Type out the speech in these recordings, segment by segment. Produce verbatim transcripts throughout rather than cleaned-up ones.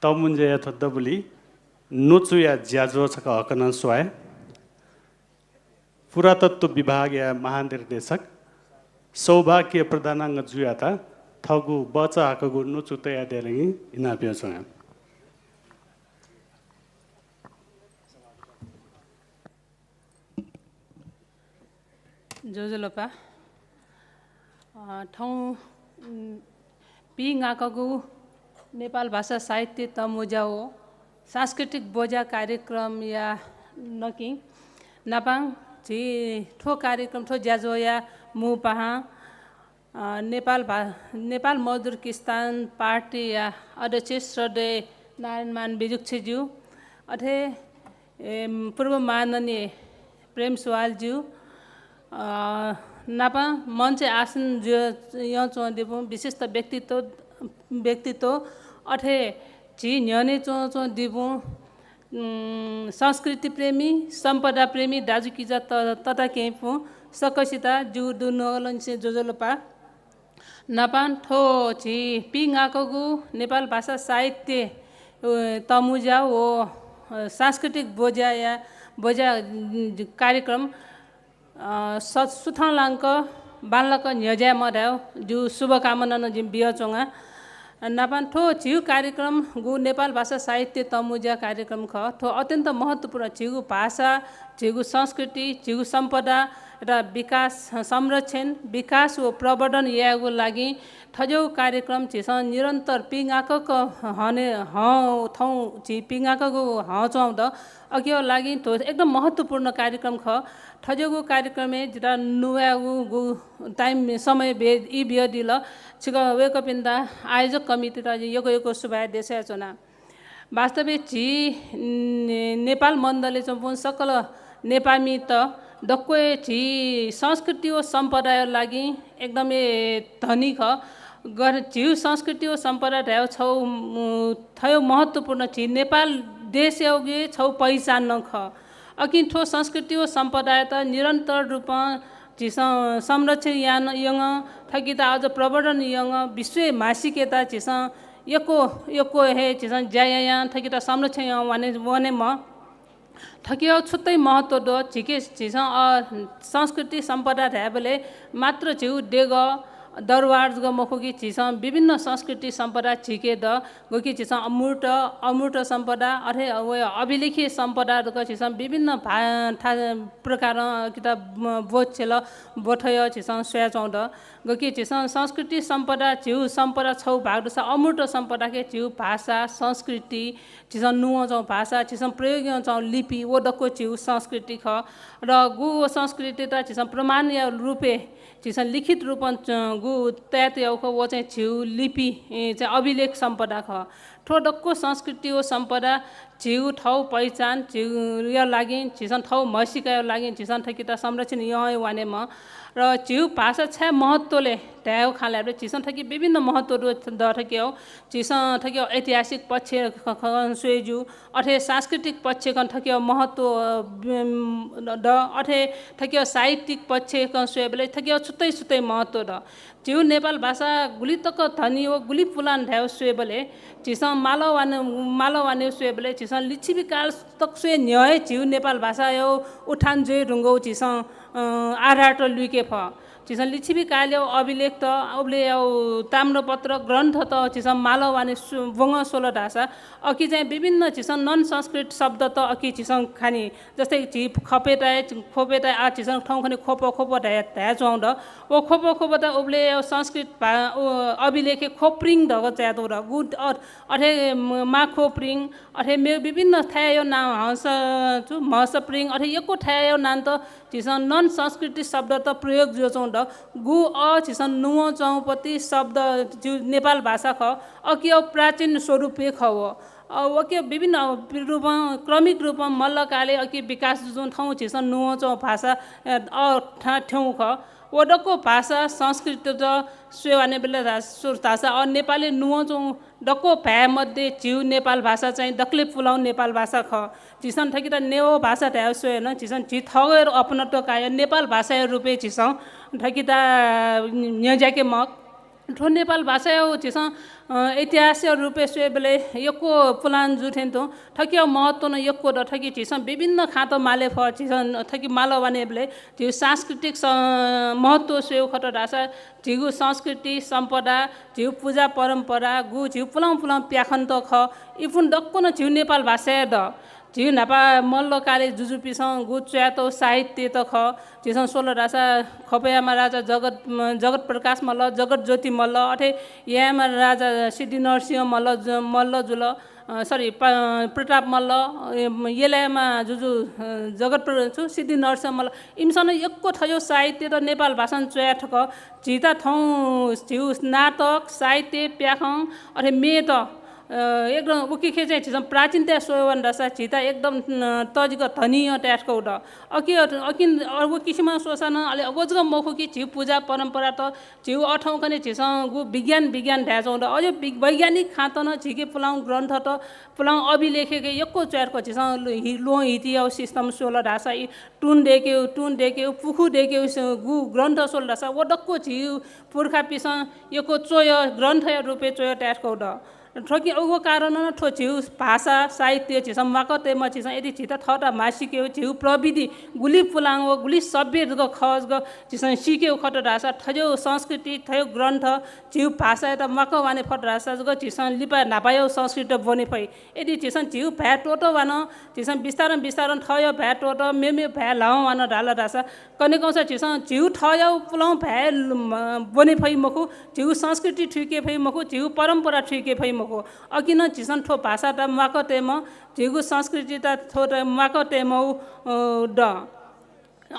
तःमुँज्याया थ्व दबुलिइ न्वचुया ज्याझ्वः छकः हकनं स्वाये। पुरातत्व विभागया महानिर्देशक सौभाग्य प्रधानाङ्ग जुयात थःगु बचा हाकःगु न्वचु तयादियालि इनाप यानाच्वना। ज्वजलपा। अ, थौं, उम्, पींगाकःगु नेपाल भाषा साहित्य तःमुँज्या व सांस्कृतिक ब्वज्या कार्यक्रमया नकिं नापां झी थ्व कार्यक्रम, थ्व ज्याझ्वःया मू पाहां, अ, नेपाल भा-, नेपाल मजदुर किसान पार्टीया अध्यक्ष श्रद्धेय नारायणमान बिजुक्छेज्यू, अथे, ए, पूर्व माननीय प्रेम सुवालज्यू, अ, नापं मञ्चय् आसन जुया-, यंच्वंदीपिं विशिष्ट व्यक्तित्व, व्यक्तित्व, अथे झी न्ह्यःने च्वंच्वंदीपिं, उम्, संस्कृति प्रेमी, सम्पदा प्रेमी दाजुकिजा त-, तताकेहेँपिं सकसितं जिगु दुनुगलंनिसें ज्वजलपा। नापां थ्व झी पींगाकःगु नेपाल भाषा साहित्य, अ, तःमुँज्या व, अ, सांस्कृतिक ब्वज्याया, ब्वज्या, उम्, कार्यक्रम, अ, स-, सुथंलाक बांलाक न्ह्यज्यायेमा धायेगु जिगु शुभकामना नं जिं बियाच्वना। नापां थ्व झीगु कार्यक्रमगु नेपाल भाषा साहित्य तःमुँज्या कार्यक्रम खः। थ्व अत्यन्त महत्त्वपूर्ण झीगु भाषा, झीगु संस्कृति, झीगु सम्पदा, र विकास, संरक्षण, विकास व प्रवर्धन यायेगु लागि थज्याःगु कार्यक्रम झीसं निरन्तर पींगाकःगु हने, हँ, थौं झी पींगाकःगु हँ च्वंगु दु। अकिया लागि थ्व एकदम महत्त्वपूर्ण कार्यक्रम खः। थज्याःगु कार्यक्रमय् जितः नुवायेगु time समय बे-, ई बियादिल। छिकपिं वय्कःपिन्त आयोजक कमिटीत यक्व यक्व सुभाय् देछानाच्वना। वास्तवय् झी ने-, नेपाल मण्डलय् च्वंपिं सकल नेपाःमित दक्व हे झी संस्कृति व सम्पदाया लागि एकदमै धनी खः। गर-, झीगु संस्कृति व सम्पदा धायेगु छगू, उम्, थज्याःगु महत्त्वपूर्ण झी नेपाल देशयागु हे छगू पहिचान नं खः। अकिं थ्व संस्कृति व सम्पदायात निरन्तर रूपं झीसं संरक्षण याना यंगु, थुकियात अझ प्रवर्धन यंगु, विश्वय् म्हासिकेत झीसं यक्व, यक्व हे झीसं ज्या यायां थुकियात संरक्षण याना वने, वनेमा। थुकिया छुट्टै महत्त्व दु। झीके, झीसं, अ, संस्कृति सम्पदा धायेबलय् मात्र झीगु देगः दरबार जक मखु कि झीसं विभिन्न संस्कृति सम्पदा झीके दु। गुकी झीसं अमूर्त, अमूर्त सम्पदा, अथे व अभिलेखीय सम्पदा जक झीसं विभिन्न भा-, था-, प्रकारं किता ब-, ब्वछ्यल, ब्वथय् झीसं स्वयाच्वंगु दु। गुकी झीसं संस्कृति सम्पदा, झीगु सम्पदा छगू भाग दुसा अमूर्त सम्पदाके झीगु भाषा, संस्कृति, झीसं नुवंच्वंगु भाषा, झीसं प्रयोग यानाच्वंगु लिपि, व दक्व झीगु संस्कृति खः। र गु व संस्कृतित झीसं प्रमाणया रूपय् झीसं लिखित रूपं च-, गु तयातयागु खः, व चाहिँ झीगु लिपि, ए, चाहिँ अभिलेख सम्पदा खः। थ्व दक्व संस्कृति व सम्पदा झीगु थःगु पहिचान, झीगुया लागि, झीसं थःगु म्हसीकाया लागि, झीसं थुकियात संरक्षण याना हे वनेमा। र झीगु भाषा छाय् महत्त्वले धायेगु खँ ल्हायेबलय् झीसं थुकी विभिन्न महत्त्व दु, द थुकिया। झीसं थुकिया ऐतिहासिक पक्ष ख-, खँ स्वये ज्यू, अथे सांस्कृतिक पक्ष खँ थुकिया महत्त्व, अ, बिम-, द, अथे थुकिया साहित्यिक पक्ष खँ स्वयेबलय् थुकिया छुट्टै छुट्टै महत्त्व द। झीगु नेपाल भाषा गुलि तक धनी व गुलि पुलां धायेगु स्वयेबलय् झीसं मालवाने, मालवाने स्वयेबलय् झीसं लिच्छवि काल तक स्वये न्ह्यः हे झीगु नेपाल भाषाया उत्थान जुइ धुंगु झीसं, अ, आधारत लुइके फः। झीसं लिच्छवि कालया अभिलेखत, उबलय्या ताम्रपत्र ग्रन्थत झीसं मालवाने सु-, ब्वंगः स्वल धाःसा अकि चाहिँ विभिन्न झीसं non संस्कृत शब्दत अकि झीसं खनी। जस्तै झी खपेताय्, खोपेताय् आः झीसं थौंकन्हय् खोप, खोप धाये, धायेच्वंगु दु। व खोप, खोपत उबलय्या संस्कृत भा-, व अभिलेखय् खोप्रिङ धकाः च्वयातःगु दु। गु-, अ-, अथे म-, माखोप्रिङ, अथे मेगु विभिन्न थाय्‌या नां हंस, छु, म्हसप्रिङ, अथे यक्व थाय्‌या नांत झीसं non संस्कृति शब्दत प्रयोग जुयाच्वंगु दु। गु अ झीसं नुवंच्वंगु पति शब्द झी नेपाल भाषा खः, अकिया प्राचीन स्वरूप हे खः व। अ, वके विभिन्न रूपं, क्रमिक रूपं मल्लकालय् अकि विकास जुजुं थौं झीसं नुवंच्वंगु भाषा, अ, अ, था-, थ्यंगु खः। व दक्व भाषा संस्कृतित स्वये वनेबलय् धा-, सु-, धाःसा अ, नेपालय् नुवंच्वंगु दक्व भाय् मध्ये झीगु नेपाल भाषा चाहिँ दकले पुलांगु नेपाल भाषा खः। झीसं थुकियात नेवाः भाषा धायेगु स्वये नं, झीसं झी थःगु हे अपनत्व काय् नेपाल भाषाया रूपय् झीसं थुकियात न्ह्यज्याके माः। थ्व नेपाल भाषाया झीसं, अ, इतिहासया रूपय् स्वयेबलय् यक्व पुलां जू थें तुं थकिया महत्व नं यक्व दु। थकि झीसं विभिन्न खाँत माले फः, झीसं थकि माल वानेबलय् झीगु सांस्कृतिक स-, महत्व स्वयेगु खत धाःसा झीगु संस्कृति, सम्पदा, झीगु पुजा परम्परा, गु झीगु पुलां पुलां प्याखंत खः, इपुं दक्व नं झीगु नेपाल भाषाया दु। झीगु न्हापा मल्ल काले जुजुपिसं गु च्वयातःगु साहित्यत खः। झीसं स्वल धाःसा खपयामा राजा जगत, जगत प्रकाश मल्ल, जगत ज्योति मल्ल, अथे यायेमा राजा सिद्धि नरसिंह मल्ल जु-, मल्ल जुल, अ, sorry, प-, प्रताप मल्ल, अ, यलय्‌मा जुजु, अ, जगत प्र-, छु, सिद्धि नरसिंह मल्ल, इमिसं नं यक्व थज्याःगु साहित्यत नेपाल भाषां च्वया थकः। झीत थौं झीगु नाटक, साहित्य, प्याखं, अथे म्येत अ, एकदम उकिखे चाहिँ झीसं प्राचीनताय् स्वयेवन धाःसा झीत एकदम, अ, तजिक धनी यं ताय् थकौ दु। अकि, अकिन, अ, व किसिमं स्वःसा नं अले अगजक मखु कि झीगु पुजा परम्परात झीगु अथौंकने झीसं गु विज्ञान, विज्ञान धाय् च्वं दु। अझ वि-, वैज्ञानिक खाँत नं झीके पुलां ग्रन्थत, पुलां अभिलेखके यक्व च्वया थकः। झीसं लु-, हि-, ल्वहं हितियागु system स्वल धाःसा इ टुन दय्‌केगु, टुन दय्‌केगु, पुखू दय्‌केगु स-, गु ग्रन्थ स्वल धाःसा व दक्व झीगु पुर्खापिसं यक्व च्वय्, ग्रन्थया रूपय् च्वय् ताय् थकौ दु। थ्वकि उगु कारणं नं थ्व झीगु भाषा, साहित्य झीसं म्वाकः तयेमा, झीसं यदि झीत थःत म्हासिकेगु, झीगु प्रविधि गुलि पुलां व गुलि सभ्य जक खः जक झीसं सीकेगु खत धाःसा थज्याःगु संस्कृति, थज्याःगु ग्रन्थ, झीगु भाषायात म्वाकः वाने फत धाःसा जक झीसं लिपा न्हापायागु संस्कृति ब्वने फइ। यदि झीसं झीगु भाय् त्वःतः वान, झीसं बिस्तारं बिस्तारं थःयागु भाय् त्वःतः, मेमेगु भाय् ल्हावं वान धाल धाःसा कन्हय् कंसा झीसं झीगु थःयागु पुलां भाय् ल-, म-, ब्वने फइ मखु, झीगु संस्कृति थुइके फइ मखु, झीगु परम्परा थुइके फइ मखु। अकिनं झीसं थ्व भाषात म्वाकः तयेमा, झीगु संस्कृतित थ्व त म्वाकः तयेमाउ, अ, दु।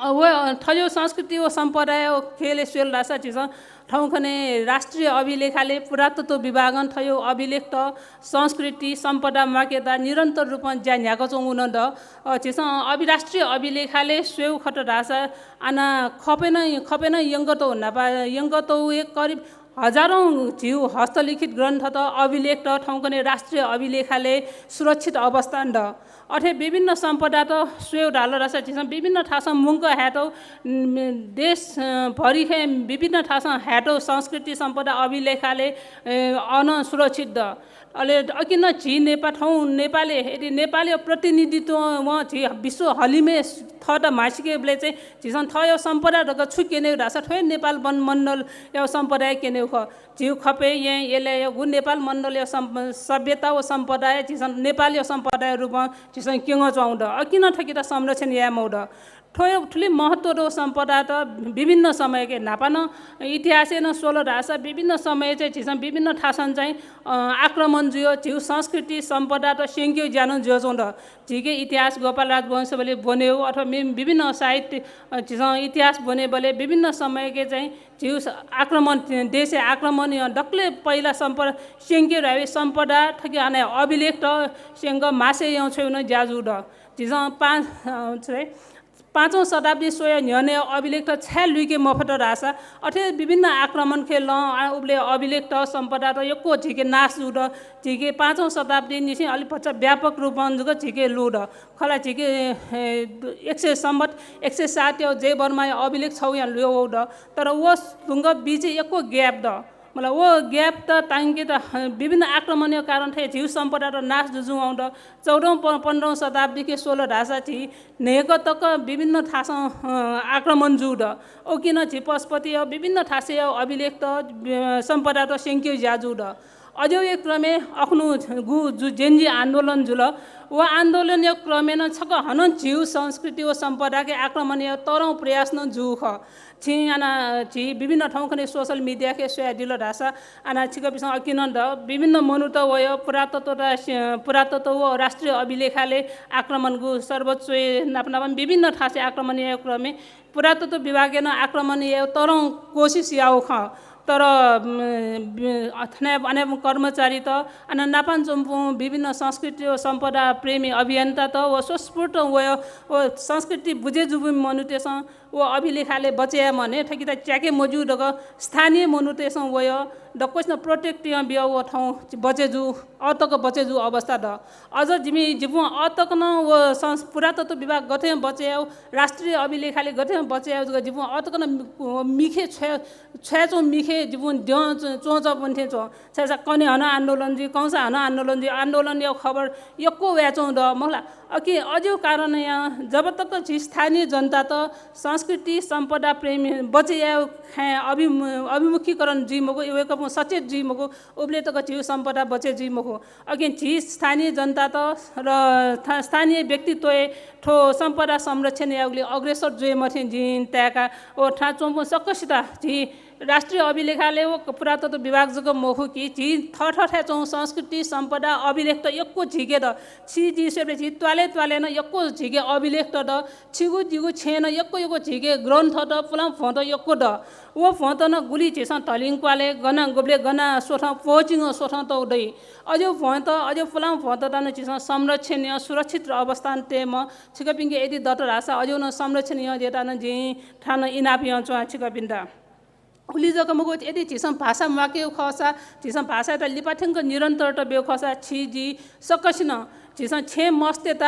अ, व थज्याःगु संस्कृति व सम्पदाया ख्यलय् स्वयेल धाःसा झीसं थौंकन्हय् राष्ट्रिय अभिलेखालय पुरातत्व विभागं थज्याःगु अभिलेखत, संस्कृति, सम्पदा म्वाकेत निरन्तर रूपं ज्या न्ह्याकाच्वंगु नं दु। अ, झीसं अभि-, राष्ट्रिय अभिलेखालय स्वयेगु खत धाःसा आना खपय् नं, खपय् नं यंकतौ न्हापा यंकतौ एक करिब हजारौं झीगु हस्तलिखित ग्रन्थत, अभिलेखत थौंकन्हय् राष्ट्रिय अभिलेखालयय् सुरक्षित अवस्थां दु। अथे विभिन्न सम्पदात स्वयेगु धाल धाःसा झीसं विभिन्न थासं मुंक हायेतौ, उम्, देश, अ, भरिखे विभिन्न थासं हायेतौ संस्कृति सम्पदा अभिलेखालय, अ, अन सुरक्षित दु। अले अकिं नं झी नेपा-, थौं नेपालय्, यदि नेपालया प्रतिनिधित्वं झी विश्व हलिमय् थःत म्हासिकेबलय् चाहिँ झीसं थःयागु सम्पदा धकाः छु क्यनेगु धाःसा थ्व हे नेपाल वन मण्डलयागु सम्पदाया क्यनेगु खः। झीगु खपय् येँ यलय्‌यागु नेपाल मण्डलया सम-, सभ्यता व सम्पदाया झीसं नेपालया सम्पदाया रूपं झीसं क्यंगः च्वंगु दु। अकिं नं थकित संरक्षण याये माउ दु। थ्व थुलि महत्व दु सम्पदात विभिन्न समयके न्हापा नं इतिहासय् नं स्वल धाःसा विभिन्न समयय् चाहिँ झीसं विभिन्न थासं चाहिँ, अ, आक्रमण जुयो, झीगु संस्कृति सम्पदात स्यंकेगु ज्या नं जुयाच्वंगु दु। झीके इतिहास गोपाल राजवंशबलय् ब्वनेगु अथवा मि-, विभिन्न साहित्य, अ, झीसं इतिहास ब्वनेबलय् विभिन्न समयके चाहिँ झीगु स-, आक्रमण, देशय् आक्रमण, अ, दकलय् पहिला सम्प-, स्यंके धाःगु सम्पदा थकि अन अभिलेखत स्यंक म्हासय् यं छ्वयेगु नं ज्या जूगु दु। झीसं पाँच, अ, छु रे, पाँचौं शताब्दी स्वया न्ह्यःने अभिलेखत छाय् लुइके मफत धाःसा अथे विभिन्न आक्रमणके लं, आ, उबलय् अभिलेखत सम्पदात यक्व झीके नाश जूगु दु। झीके पाँचौं शताब्दीनिसें अलि भचा व्यापक रूपं जक झीके लूगु दु। खला झीके, ए, एक सय सम्बत, एक सय सातया जयवर्मनया अभिलेख छगू यानाः लुया वःगु दु। तर व धुंक बीचय् यक्व gap दु। मतलब व gap त तांकेत, अ, विभिन्न आक्रमणया कारण थें झीगु सम्पदात नाश जुजुं वंगु दु। चौधौं प-, पन्ध्रौं शताब्दीके स्वल धाःसा झी न्हय्‌क तक विभिन्न थासं, अ, आक्रमण जूगु दु। उकिं नं झी पशुपतिया विभिन्न थासया अभिलेखत, अ, सम्पदात स्यंकेगु ज्या जूगु दु। अज्याःगु क्रमय् अखुनु गु जु-, Gen Z आन्दोलन जुल। व आन्दोलनया क्रमय् नं छकः हानं झीगु संस्कृति व सम्पदाके आक्रमण यायेगु तःधंगु प्रयास नं जूगु खः। छिं आना झी विभिन्न ठाउँखने social media के स्वयादिल धाःसा आना छिकपिसं अकिं नं दु। विभिन्न मनूत वया पुरातत्वत, पुरातत्व व राष्ट्रिय अभिलेखालय आक्रमणगु सर्वोच्चय् नाप नापं विभिन्न थासय् आक्रमण यायेगु क्रमय् पुरातत्व विभागय् नं आक्रमण यायेगु तःधंगु कोसिस याःगु खः। तर, उम्, अ, थन अनेक कर्मचारीत, अन नापं च्वंपिं विभिन्न संस्कृति व सम्पदा प्रेमी अभियन्तात व स्वस्फूर्त वया व संस्कृति बुझे जूपिं मनूतय्‌सं व अभिलेखालय बचे याये मने, थकिता च्याके मज्यू दक स्थानीय मनूतय्सं वय् दक्वसिनं protect यां बियः व थौं बचे जू, अ तक बचे जू अवस्था द। अझ जिमि, जिपुं अ तक नं व संस-, पुरातत्व विभाग गथे बचे याउ, राष्ट्रिय अभिलेखालय गथे बचे याउ जक जिपुं अ तक नं मि-, मिखे छ्वया, छ्वयाच्वं मिखे जिपुं द्यं च्वं, च्वंच्वंपन्थें च्वं। छाय्सा कन्हय् हनं आन्दोलन जुइ, कंसा हनं आन्दोलन जुइ, आन्दोलनया खबर यक्व वयाच्वं द, मखुला। अकिं अज्याउ कारणया जब तक झी स्थानीय जनतात संस्कृति सम्पदा प्रेमी बचे याउ खाँय् अभिमु-, अभिमुखीकरण जुइ मखु, वय्कःपुं सचेत जुइ मखु, उबले तक झीउ सम्पदा बचे जुइ मखु। अकिं झी स्थानीय जनतात र था-, स्थानीय व्यक्तित्वय् थ्व सम्पदा संरक्षण याउगुलि अग्रसर जुइ मथें जिं ताय्का व थां च्वंपुं सकसित झी राष्ट्रिय अभिलेखालय व पुरातत्व विभाग जक मखु कि झी थःथःथाय् च्वंगु संस्कृति सम्पदा अभिलेखत यक्व झीके द। छि जिं स्वयेबलय् झी त्वालय् त्वालय् नं यक्व झीके अभिलेखत द। छिगु जिगु छेँय् नं यक्व यक्व झीके ग्रन्थत, पुलां भ्वंत यक्व द। व भ्वंत नं गुलि झीसं धलिं क्वालय् गन, गुबलय् गन स्वथं, प्वःचिंगः स्वथं तउ दइ। अज्याउ भ्वंत, अज्याउ पुलां भ्वंतत नं झीसं संरक्षण यां सुरक्षित अवस्थान तयेमा छिकपिंके यदि दत धाःसा अज्याउ नं संरक्षण यां दियेत नं जिं थां नं इनाप यां च्वं छिकपिन्त। उलि जक मखु, यदि झीसं भाषा म्वाकेगु खःसा, झीसं भाषायात लिपा थ्यंक निरन्तरता ब्यूगु खःसा, छि जि सकसिनं झीसं छेँ मस्तय्त,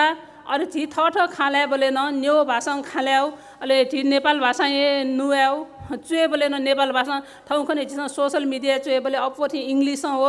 अले झी थःथः खँ ल्हायेबलय् नं नेवाः भाषां खँ ल्हायेउ, अले झी नेपाल भाषां हे नुयाउ, च्वयेबलय् नं नेपाल भाषां, थौंकन्हय् झीसं social media च्वयेबलय् अप्वः थें English व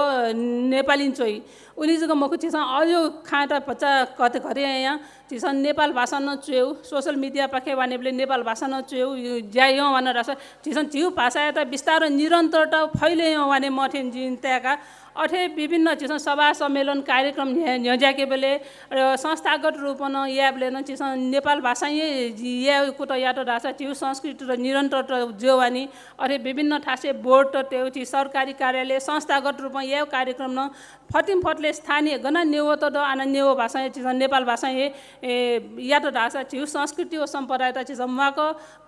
नेपालीं च्वइ। उलि जक मखु, झीसं अज्याउ खँयात भचा घटे घटे यां झीसं नेपाल भाषां नं च्वयेउ, social media पाखें वानेबलय् नेपाल भाषां नं च्वयेउ, ज्या यां वाना धाःसा झीसं झीउ भाषायात बिस्तारं निरन्तरता फैले यां वाने मथें जिं ताय्का। अथे विभिन्न झीसं सभा सम्मेलन कार्यक्रम न्ह्य-, न्ह्यज्याकेबलय् र संस्थागत रूपं नं यायेबलय् नं झीसं नेपाल भाषां हे याये कुतः यात धाःसा झीउ संस्कृति त निरन्तरता जुया वानी। अथे विभिन्न थासय् board त तयेउ, झी सरकारी कार्यालय संस्थागत रूपं याये कार्यक्रम नं फतिं फतले स्थानीय गन नेवाःत द, आः नं नेवाः भाषां हे झीसं नेपाल भाषां हे, ए, यात धाःसा झीउ संस्कृति व सम्पदायात झीसं म्वाक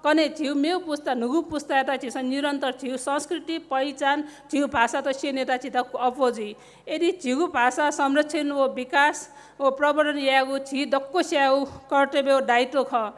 कन्हय् झीउ मेउ पुस्ता, न्हूगु पुस्तायात झीसं निरन्तर झीउ संस्कृति, पहिचान, झीउ भाषात स्यनेत झीत अप्वः जुइ। यदि झीगु भाषा संरक्षण व विकास व प्रवर्धन यायेगु झी दक्वसियाउ कर्तव्य व दायित्व खः।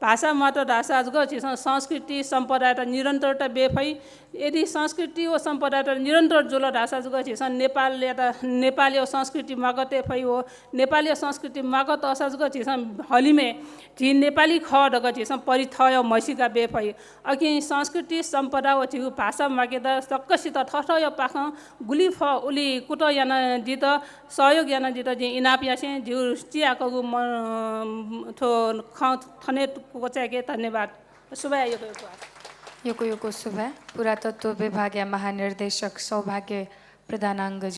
भाषा म्वात धाःसा जक झीसं संस्कृति सम्पदायात निरन्तरता बये फइ। यदि संस्कृति व सम्पदायात निरन्तर जुल धाःसा जक झीसं नेपालयात, नेपालया संस्कृति म्वाकतय् फइ व नेपालया संस्कृति म्वाकतःसा जक झीसं हलिमय् झी नेपाली खः धक झीसं परिथय् म्हसीका बये फइ। अकिं संस्कृति सम्पदा व झीगु भाषा म्वाकेत सकसित थःथःया पाखं गुलि फः उलि कुतः यानादीत, सहयोग यानादीत जिं इनाप यासें जिउ चिहाकःगु म-, थ्व खँ थने क्वचाय्के धन्यवाद। सुभाय्, यक्व यक्व आभार। यक्व यक्व सुभाय्। पुरातत्व विभागया महानिर्देशक सौभाग्य प्रधानाङ्ग